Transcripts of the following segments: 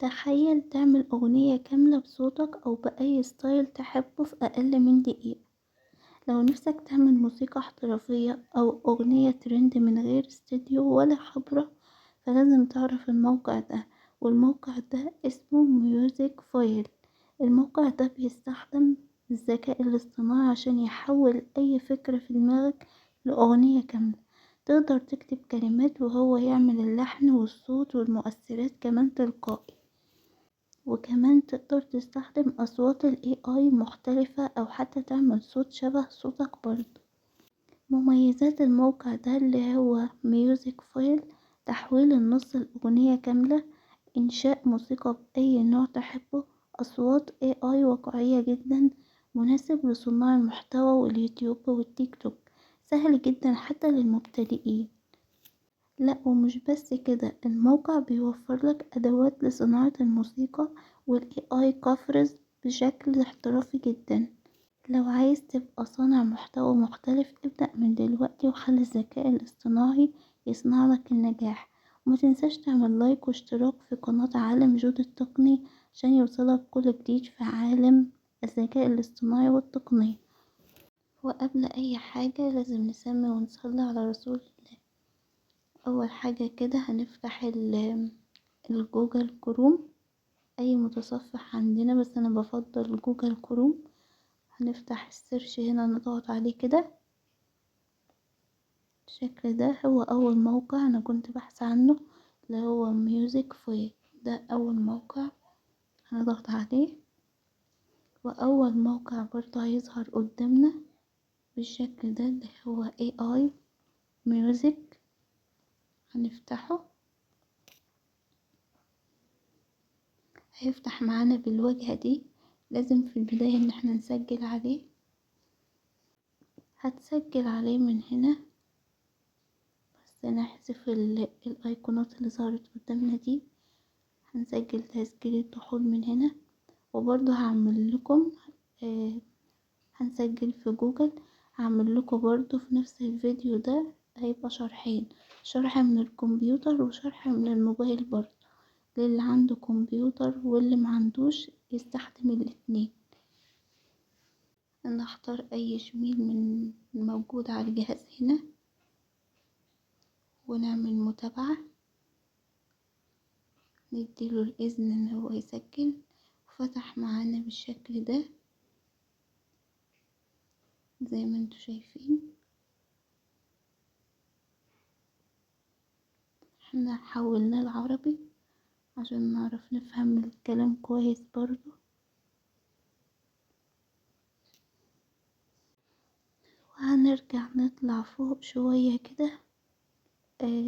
تخيل تعمل أغنية كاملة بصوتك أو بأي style تحبه في أقل من دقيقة. لو نفسك تعمل موسيقى احترافية أو أغنية ترند من غير استوديو ولا خبرة، فلازم تعرف الموقع ده، والموقع ده اسمه Music Foil. الموقع ده بيستخدم الذكاء الاصطناعي عشان يحول أي فكرة في دماغك لأغنية كاملة. تقدر تكتب كلمات وهو يعمل اللحن والصوت والمؤثرات كمان تلقائي، وكمان تقدر تستخدم أصوات ال AI مختلفة أو حتى تعمل صوت شبه صوتك برضه. مميزات الموقع ده اللي هو Music Foil: تحويل النص لأغنية كاملة، إنشاء موسيقى بأي نوع تحبه، أصوات AI واقعية جدا، مناسب لصناع المحتوى واليوتيوب والتيك توك، سهل جدا حتى للمبتدئين. لا ومش بس كده، الموقع بيوفر لك أدوات لصناعة الموسيقى وال AI covers بشكل احترافي جدا. لو عايز تبقى صانع محتوى مختلف ابدأ من دلوقتي وخلي الذكاء الاصطناعي يصنع لك النجاح. وما تنساش تعمل like واشتراك في قناة عالم جود التقني عشان يوصلك كل جديد في عالم الذكاء الاصطناعي والتقنية. وقبل اي حاجة لازم نسمي ونصلي على رسول الله. اول حاجة كده هنفتح ال Google Chrome، اي متصفح عندنا، بس انا بفضل Google Chrome. هنفتح ال search هنا، نضغط عليه كده بالشكل ده. هو اول موقع انا كنت بحث عنه اللي هو Music Foil، ده اول موقع هنضغط عليه، واول موقع برضه هيظهر قدامنا بالشكل ده اللي هو AI Music. هنفتحه، هيفتح معانا بالواجهة دي. لازم في البداية ان احنا نسجل عليه، هتسجل عليه من هنا، بس نحذف الايقونات اللي ظهرت قدامنا دي. هنسجل تسجيل الدخول من هنا، وبرضه هعمل لكم، هنسجل في جوجل، هعمل لكم برضه في نفس الفيديو ده هيبقى شرحين، شرح من الكمبيوتر وشرح من الموبايل برضه، للي عنده كمبيوتر واللي ما عندوش يستخدم الاتنين. انا هختار اي جميل من الموجود على الجهاز هنا ونعمل متابعة، نديله الاذن ان هو يسجل. وفتح معانا بالشكل ده زي ما انتوا شايفين. احنا حولناه العربي عشان نعرف نفهم الكلام كويس برضو. وهنرجع نطلع فوق شوية كده،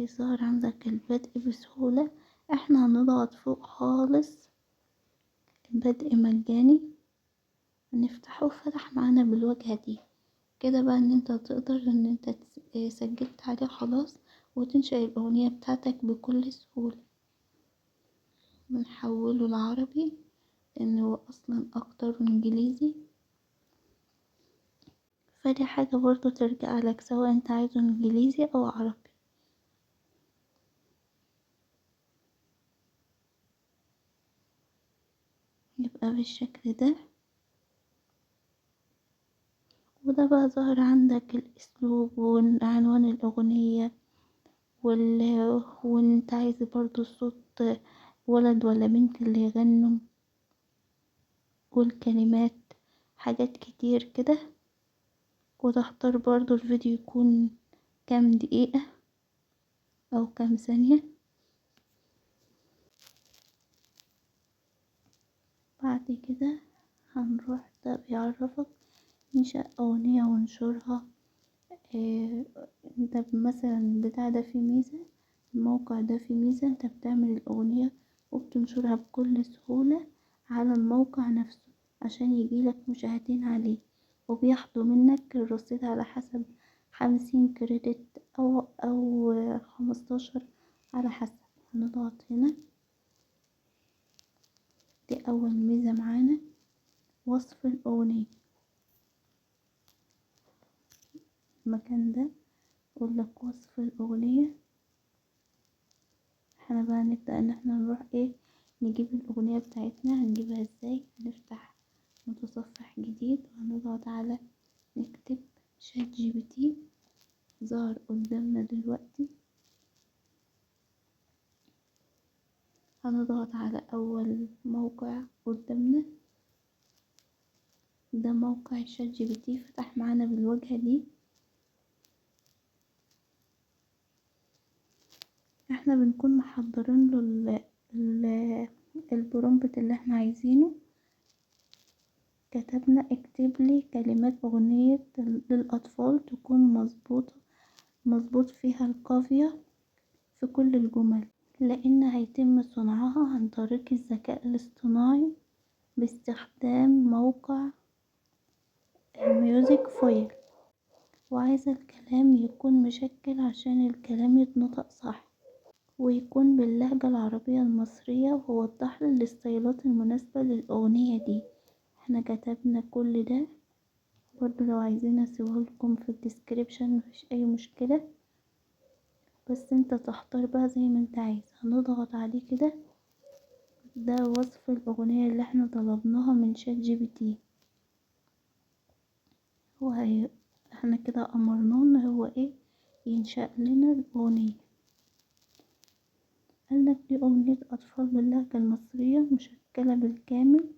ظهر عندك البدء بسهولة. احنا هنضغط فوق خالص، البدء مجاني، هنفتحه. فتح معانا بالواجهة دي كده بقى ان انت تقدر ان انت سجلت عليه خلاص، وتنشئ الاغنية بتاعتك بكل سهولة. بنحوله العربي لان هو اصلا اكتر انجليزي، فدي حاجة برضو ترجع لك سواء انت عايزه انجليزي او عربي. يبقى بالشكل ده. وده بقى ظهر عندك الاسلوب وعنوان الاغنية وانت عايز برضو الصوت ولد ولا بنت اللي يغنوا، والكلمات، حاجات كتير كده. وتختار برضو الفيديو يكون كام دقيقة او كام ثانية. بعد كده هنروح ده بيعرفك انشاء اغنية وانشرها. انت مثلا بتاع ده فيه ميزة، الموقع ده فيه ميزة، انت بتعمل الاغنية وبتنشرها بكل سهولة على الموقع نفسه عشان يجيلك مشاهدين عليه، وبياخدوا منك الرصيد على حسب 50 كريدت او 15 على حسب. هنضغط هنا، دي اول ميزة معانا، وصف الاغنية. المكان ده يقول لك وصف الاغنية. احنا بقى نبدأ ان احنا نروح نجيب الأغنية بتاعتنا. هنجيبها ازاي؟ نفتح متصفح جديد وهنضغط على نكتب ChatGPT، ظهر قدامنا دلوقتي. هنضغط على أول موقع قدامنا، ده موقع ChatGPT، فتح معانا بالواجهة دي. احنا بنكون محضرين له ال prompt اللي احنا عايزينه. كتبنا اكتب لي كلمات اغنية للاطفال تكون مظبوط فيها القافية في كل الجمل، لان هيتم صنعها عن طريق الذكاء الاصطناعي باستخدام موقع Music Foil. وعايزة الكلام يكون مشكل عشان الكلام يتنطق صح، ويكون باللهجة العربية المصرية، ووضح لي الستايلات المناسبة للأغنية دي. احنا كتبنا كل ده، برضو لو عايزين اسيبه لكم في ال description مفيش اي مشكلة، بس انت تختار بقى زي ما انت عايز. هنضغط عليه كده، ده وصف الأغنية اللي احنا طلبناها من ChatGPT. احنا كده امرناه ان هو ايه ينشأ لنا الأغنية. قالك دي أغنية أطفال باللهجة المصرية مشكلة بالكامل،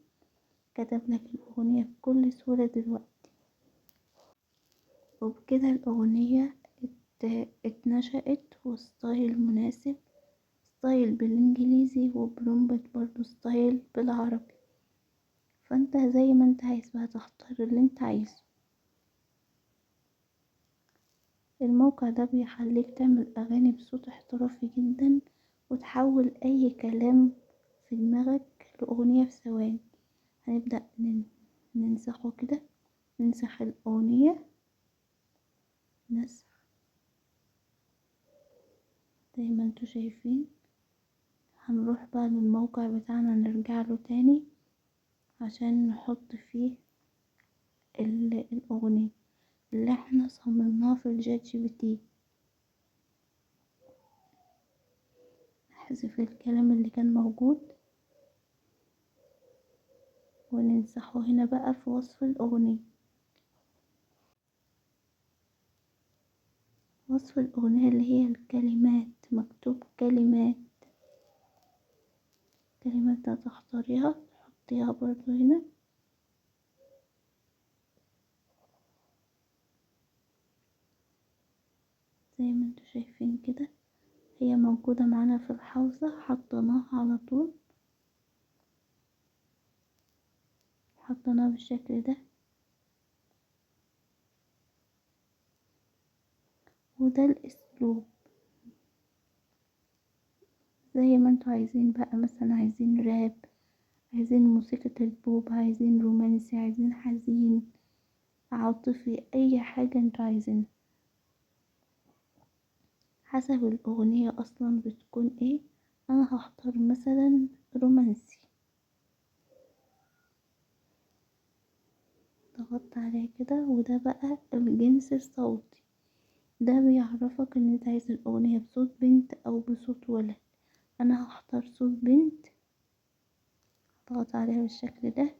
كتب لك الأغنية بكل سهولة دلوقتي. وبكده الأغنية اتنشأت، و style مناسب، style بالإنجليزي و prompt برضو style بالعربي. فانت زي ما انت عايز بقى تختار اللي انت عايزه. الموقع ده بيخليك تعمل أغاني بصوت احترافي جدا، وتحول أي كلام في دماغك لأغنية في ثواني. هنبدأ ننسخه كده، ننسخ الأغنية نسخ زي ما انتوا شايفين. هنروح بقى للموقع بتاعنا، نرجع له تاني عشان نحط فيه الأغنية اللي احنا صممناها في ال ChatGPT. نحذف الكلام اللي كان موجود وننسخه هنا بقى في وصف الأغنية. وصف الأغنية اللي هي الكلمات، مكتوب كلمات، كلمات هتختاريها تحطيها برضو هنا. زي ما انتوا شايفين كده هي موجودة معانا في الحوزة، حطيناها على طول، حطيناها بالشكل ده. وده الاسلوب زي ما انتوا عايزين بقى، مثلا عايزين راب، عايزين موسيقى البوب، عايزين رومانسي، عايزين حزين، عاطفي، اي حاجة انتوا عايزينها حسب الأغنية أصلا بتكون ايه. أنا هختار مثلا رومانسي، ضغطت عليه كده، وده بقى الجنس الصوتي، ده بيعرفك ان انت عايز الأغنية بصوت بنت أو بصوت ولد. أنا هختار صوت بنت، اضغط عليها بالشكل ده.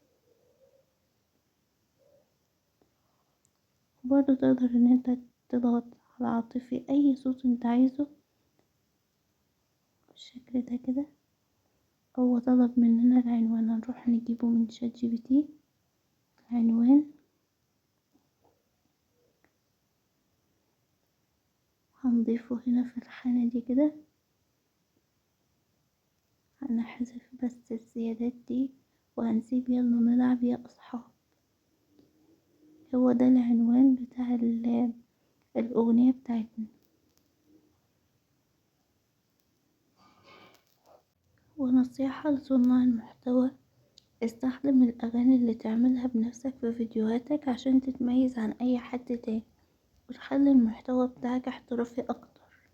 وبرضه تقدر ان انت تضغط على عاطفي، اي صوت انت عايزه بالشكل ده كده. هو طلب مننا العنوان، هنروح نجيبه من ChatGPT العنوان، هنضيفه هنا في الخانة دي كده. هنحذف بس الزيادات دي وهنسيب يلا نلعب يا اصحاب. هو ده العنوان بتاع الأغنية بتاعتنا. ونصيحة لصناع المحتوى، استخدم الأغاني اللي تعملها بنفسك في فيديوهاتك عشان تتميز عن أي حد تاني، وتخلي المحتوى بتاعك احترافي أكتر.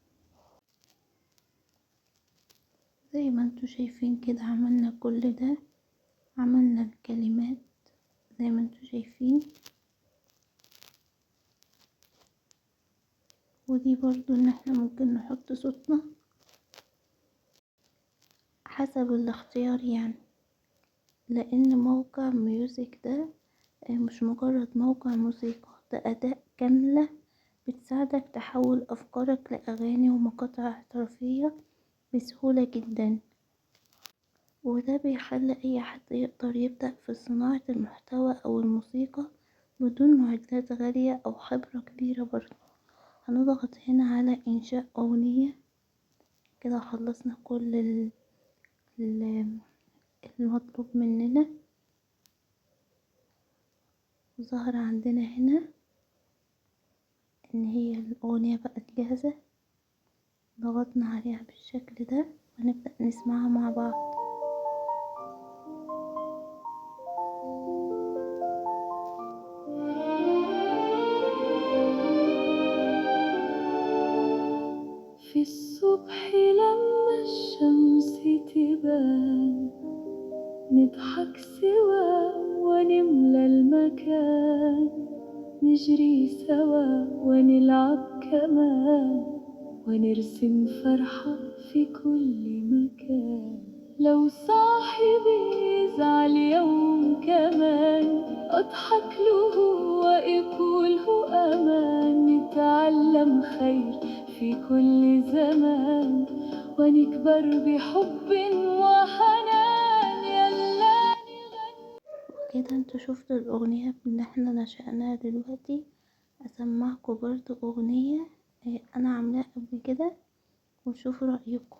زي ما انتوا شايفين كده عملنا كل ده، عملنا الكلمات زي ما انتوا شايفين. ودي برضو ان احنا ممكن نحط صوتنا. حسب الاختيار يعني، لان موقع music ده مش مجرد موقع موسيقى، ده أداة كاملة بتساعدك تحول أفكارك لأغاني ومقاطع احترافية بسهولة جدا. وده بيخلي أي حد يقدر يبدأ في صناعة المحتوى أو الموسيقى بدون معدات غالية أو خبرة كبيرة. برضه هنضغط هنا على إنشاء أغنية. كده خلصنا كل المطلوب مننا. ظهر عندنا هنا ان هي الاغنية بقت جاهزة. ضغطنا عليها بالشكل ده ونبدأ نسمعها مع بعض. في الصبح لما الشمس تبان نضحك سوا ونملى المكان، نجري سوا ونلعب كمان، ونرسم فرحة في كل مكان. لو صاحبي يزعل يوم كمان أضحك له ويقول هو أمان. نتعلم خير في كل زمان ونكبر بحب وحنان. يلا كده انتوا شفتوا الأغنية اللي احنا نشأناها دلوقتي. أسمعكم برضو أغنية أنا عاملاها قبل كده وشوفوا رأيكم.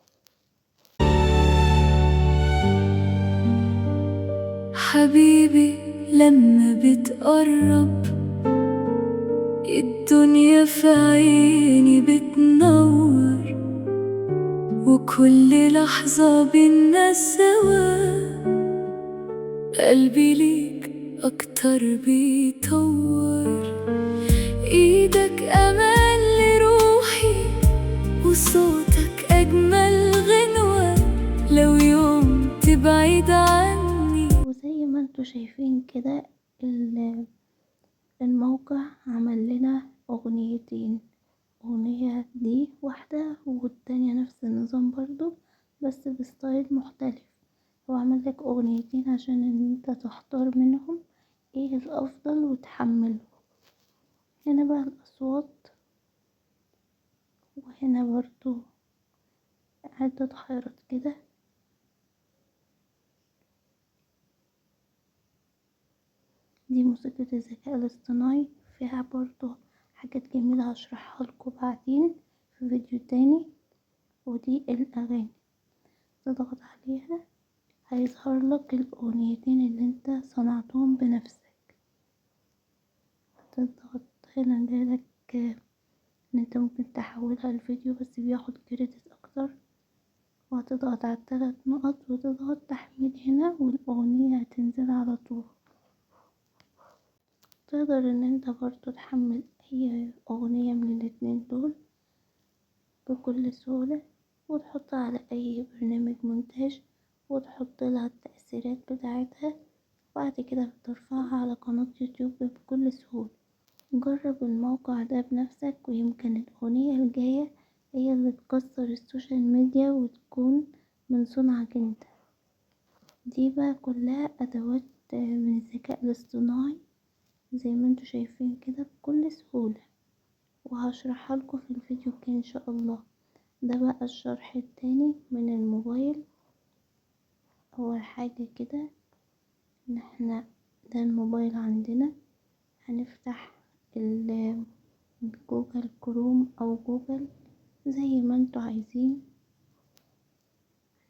حبيبي لما بتقرب الدنيا في عيني بتنور، وكل لحظة بينا سوا قلبي ليك أكتر بيطور. إيدك أمان لروحي وصوتك أجمل غنوة، لو يوم تبعد عني. وزي ما انتوا شايفين كده الموقع عمل لنا أغنيتين، أغنية دي واحدة والتانية نفس النظام برضو بس ب style مختلف. هو عمل لك أغنيتين عشان ان انت تختار منهم ايه الافضل وتحمله. هنا بقى الاصوات، وهنا برضو عدة خيارات كده. دي موسيقى الذكاء الاصطناعي، فيها برضو حاجات جميلة هشرحها لكم بعدين في فيديو تاني. ودي الاغاني، تضغط عليها هيظهر لك الاغنيتين اللي انت صنعتهم بنفسك. تضغط هنا جالك ان انت ممكن تحولها لفيديو بس بياخد كريدت اكتر، وهتضغط على الثلاث نقط وتضغط تحميل هنا والاغنية هتنزل على طول. تقدر ان انت برضو تحمل اي اغنية من الاتنين دول بكل سهولة وتحطها على اي برنامج مونتاج وتحط لها التأثيرات بتاعتها، وبعد كده بترفعها على قناة يوتيوب بكل سهولة. جرب الموقع ده بنفسك ويمكن الأغنية الجاية هي اللي تكسر ال social media وتكون من صنعك انت. دي بقى كلها أدوات من الذكاء الاصطناعي زي ما انتوا شايفين كده بكل سهولة، وهشرحها لكم في الفيديو الجاي ان شاء الله. ده بقى الشرح التاني من الموبايل. اول حاجة كده ان احنا ده الموبايل عندنا، هنفتح جوجل كروم او جوجل زي ما انتوا عايزين،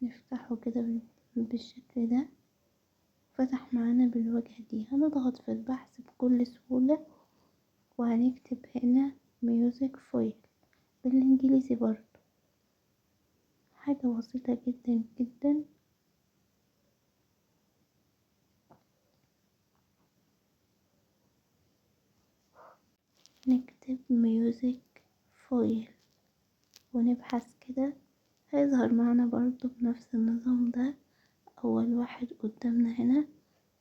نفتحه كده بالشكل ده. فتح معانا بالواجهة دي، هنضغط في البحث بكل سهولة وهنكتب هنا music file بالانجليزي برضو، حاجة بسيطة جدا جدا. نكتب music file ونبحث كده، هيظهر معنا برضو بنفس النظام ده. اول واحد قدامنا هنا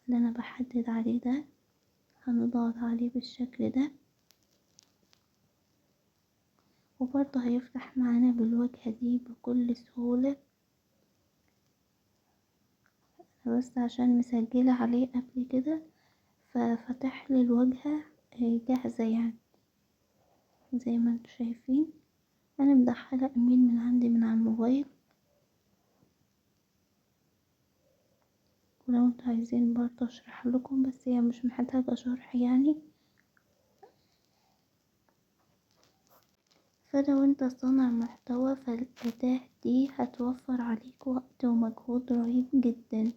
اللي انا بحدد عليه ده، هنضغط عليه بالشكل ده وبرضه هيفتح معانا بالواجهة دي بكل سهولة. بس عشان مسجلة عليه قبل كده ففتح لي الواجهة جاهزة يعني زي ما انتم شايفين. انا مدخلة ايميل من عندي من على الموبايل، ولو انتوا عايزين برضه اشرح لكم، بس هي مش محتاجة شرح يعني. فلو انت صانع محتوى فالأداة دي هتوفر عليك وقت ومجهود رهيب جدا.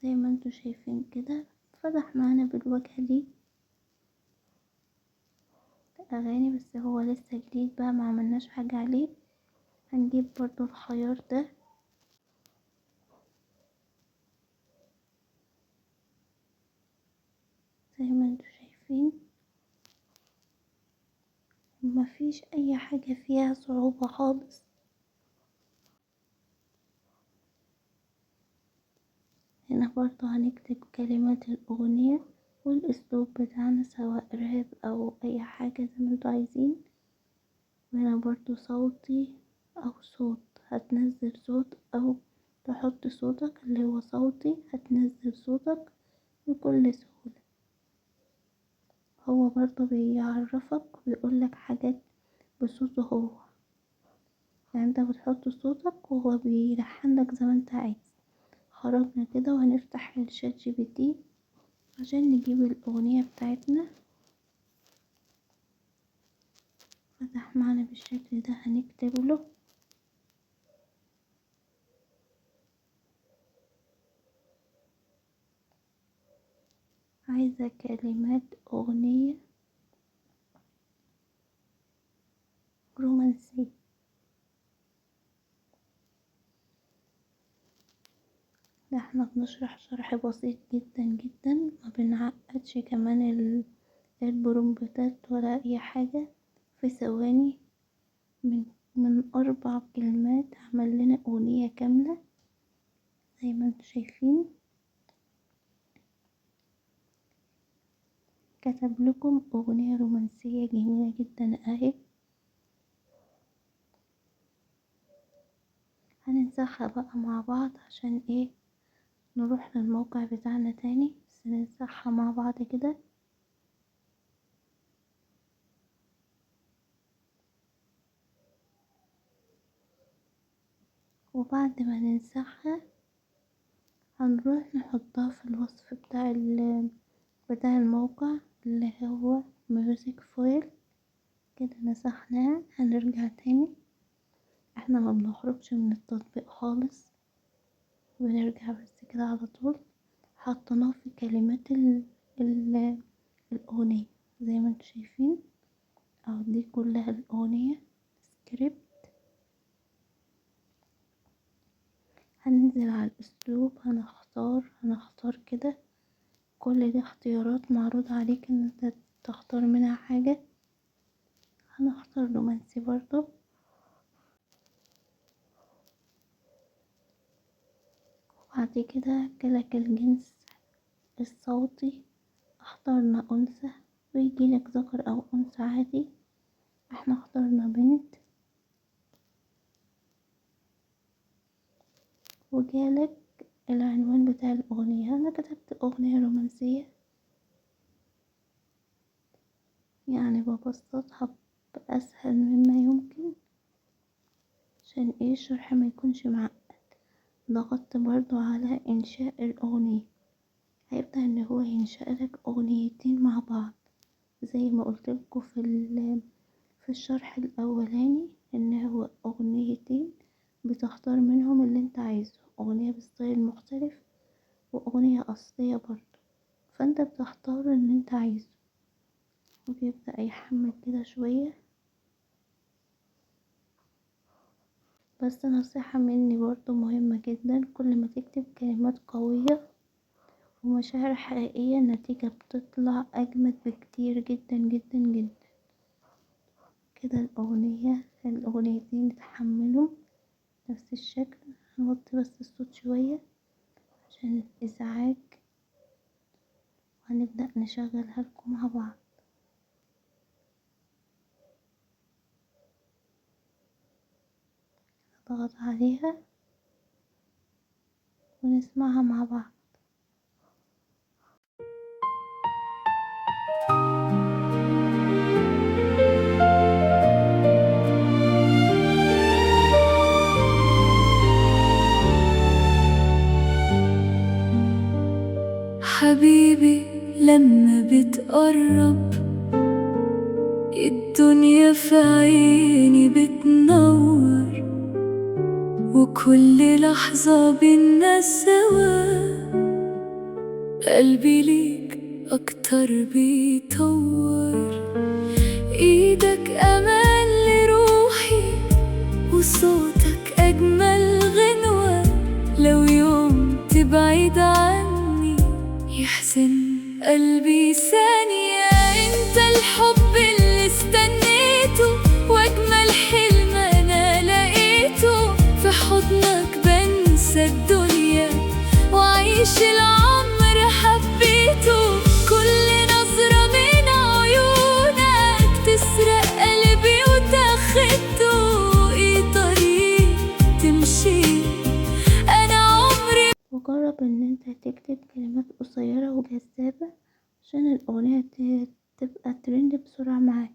زي ما انتوا شايفين كده فتح معانا بالواجهة دي اغاني، بس هو لسه جديد بقى ما عملناش حاجة عليه. هنجيب برضو الخيار ده، زي ما انتوا شايفين مفيش اي حاجة فيها صعوبة خالص. هنا برضو هنكتب كلمات الاغنية والاسلوب بتاعنا، سواء راب او اي حاجة زي ما انتوا عايزين. وهنا برضو صوتي او صوت، هتنزل صوت او تحط صوتك اللي هو صوتي، هتنزل صوتك بكل سهولة. هو برضو بيعرفك ويقولك حاجات بصوته هو، يعني انت بتحط صوتك وهو بيلحنلك زي ما انت عايز. خرجنا كده وهنفتح ال ChatGPT عشان نجيب الاغنية بتاعتنا. فتح معنا بالشكل ده، هنكتب له عايزة كلمات أغنية رومانسية. ده احنا بنشرح شرح بسيط جدا جدا، ما بنعقدش كمان البرومبتات ولا اي حاجة. في ثواني من 4 كلمات عمل لنا أغنية كاملة زي ما انتم شايفين. كتب لكم أغنية رومانسية جميلة جدا اهي. هننسخها بقى مع بعض عشان ايه نروح للموقع بتاعنا تاني، بس ننسخها مع بعض كده. وبعد ما ننسخها هنروح نحطها في الوصف بتاع الموقع اللي هو Music Fuel. كده نسخناها، هنرجع تاني. احنا ما بنخرجش من التطبيق خالص، بنرجع بس كده على طول. حطيناه في كلمات الأغنية زي ما انتم شايفين اهو، دي كلها الأغنية سكريبت. هننزل على الأسلوب، هنختار كده. كل دي اختيارات معروض عليك ان انت تختار منها حاجة. هنختار رومانسي برضو. وبعد كده جالك الجنس الصوتي، اخترنا انثى، ويجيلك ذكر او انثى عادي. احنا اخترنا بنت. وجالك العنوان بتاع الأغنية. أنا كتبت أغنية رومانسية، يعني ببسطها بأسهل مما يمكن عشان ايه الشرح ما يكونش معقد. ضغطت برضو على إنشاء الأغنية، هيبدأ ان هو ينشأ لك أغنيتين مع بعض زي ما قلت لكم في الشرح الأولاني، ان هو أغنيتين بتختار منهم اللي انت عايزه، أغنية ب style مختلف وأغنية أصلية برضو، فانت بتختار اللي انت عايزه. وبيبدأ يحمل كده شوية. بس نصيحة مني برضو مهمة جدا، كل ما تكتب كلمات قوية ومشاعر حقيقية النتيجة بتطلع أجمد بكتير جدا جدا جدا. كده الأغنيتين اتحملوا نفس الشكل. هنوطي بس الصوت شوية عشان الإزعاج، وهنبدأ نشغلها لكم مع بعض. اضغط عليها ونسمعها مع بعض. حبيبي لما بتقرب الدنيا في عيني بتنور، وكل لحظة بينا سوا قلبي ليك أكتر بيطور. إيدك أمان لروحي وصوتك أجمل غنوة، لو يوم تبعد عني يحزن قلبي ثانية. انت الحب اللي استنيته واجمل حلم انا لقيته، في حضنك بنسى الدنيا وعيش العمر حبيته. كل نظرة من عيونك تسرق قلبي وتاخدته، ايه طريق تمشي انا عمري. وجرب ان انت تكتب كلمات قصيرة وجذابة عشان الاغنية تبقى ترند بسرعة معاك.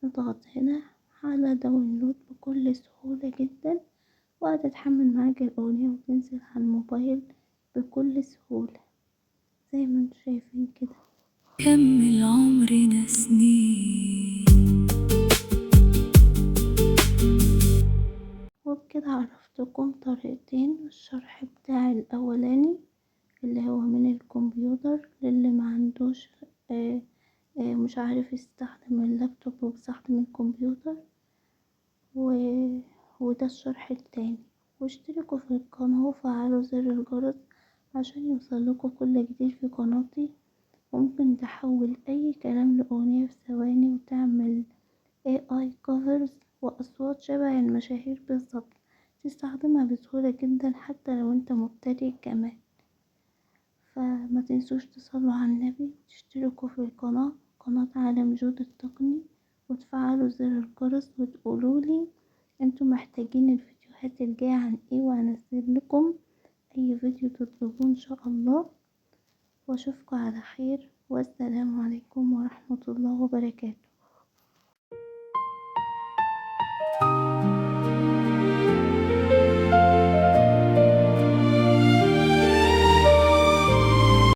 نضغط هنا على download بكل سهولة جدا، وهتتحمل معاك الاغنية وتنزل على الموبايل بكل سهولة زي ما انتم شايفين كده. كمل عمرنا سنين. وبكده عرفتكم طريقتين، الشرح بتاع الاولاني اللي هو من الكمبيوتر للي ما عندوش مش عارف يستخدم اللابتوب وبيستخدم الكمبيوتر، وده الشرح التاني. واشتركوا في القناة وفعلوا زر الجرس عشان يوصلكوا كل جديد في قناتي. ممكن تحول اي كلام لأغنية في ثواني وتعمل AI covers وأصوات شبه المشاهير بالظبط، تستخدمها بسهولة جدا حتى لو انت مبتدئ كمان. فما تنسوش تصلوا على النبي وتشتركوا في القناة، قناة عالم جود التقني، وتفعلوا زر الجرس وتقولولي انتوا محتاجين الفيديوهات الجاية عن ايه، وهنزل لكم اي فيديو تطلبوه ان شاء الله. واشوفكم على خير، والسلام عليكم ورحمة الله وبركاته.